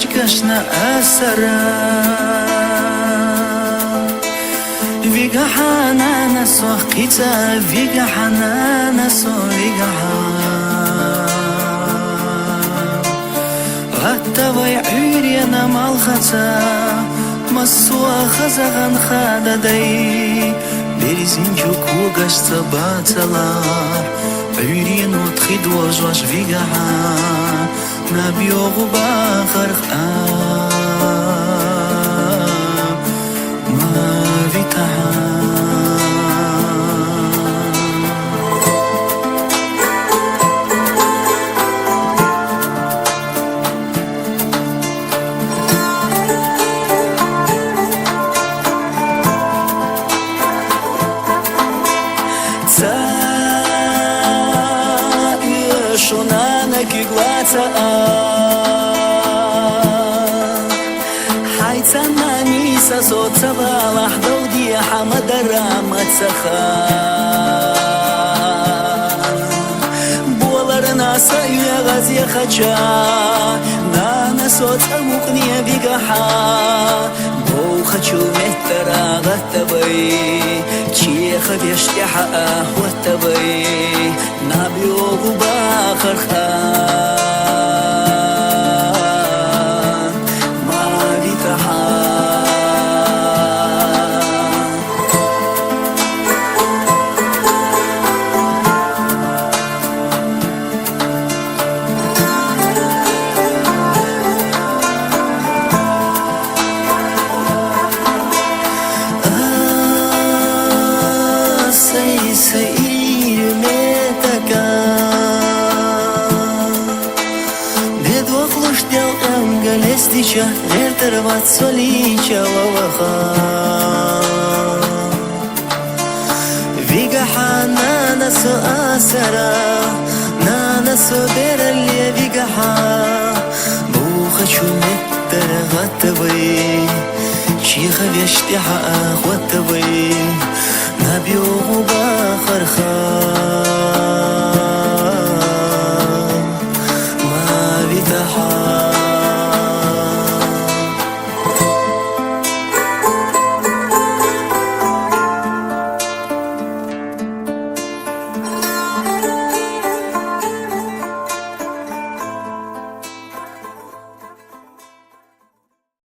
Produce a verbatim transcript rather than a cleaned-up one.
Чкашна асара. Вигахьа, нана, со хъица, вигахьа, нана, со вигахьа. Гъаттавай гӀуьйрена малхаца, массуа хазагъан хададай, берзинчук вугаш ца бацала, гӀуьйрен утхид вожаш вигахьа. Наб югъу бахарх а, ма витахьа. Ца шунана киглаца а. ХӀайцан нани са соцавала хӀдовди хӀамадара мацаха. Боларна са уьягъаз яхача, нана соцӀа мукьни вигахьа. Бовхачу меттара гъаттавай, чехъа вештӀехьа гъаттавай, наб югъу бахарх а, ма витахьа. Сай-сай ил метака. Бедвахлуш делкъян галестича, гъертар вацвалича ваваха. Вигахьа, нана, со асара, нана, со бералли вигахьа. Бухачу меттара гъаттавай, чехъа вештӀехьа гъаттавай, наб югъу бахарха.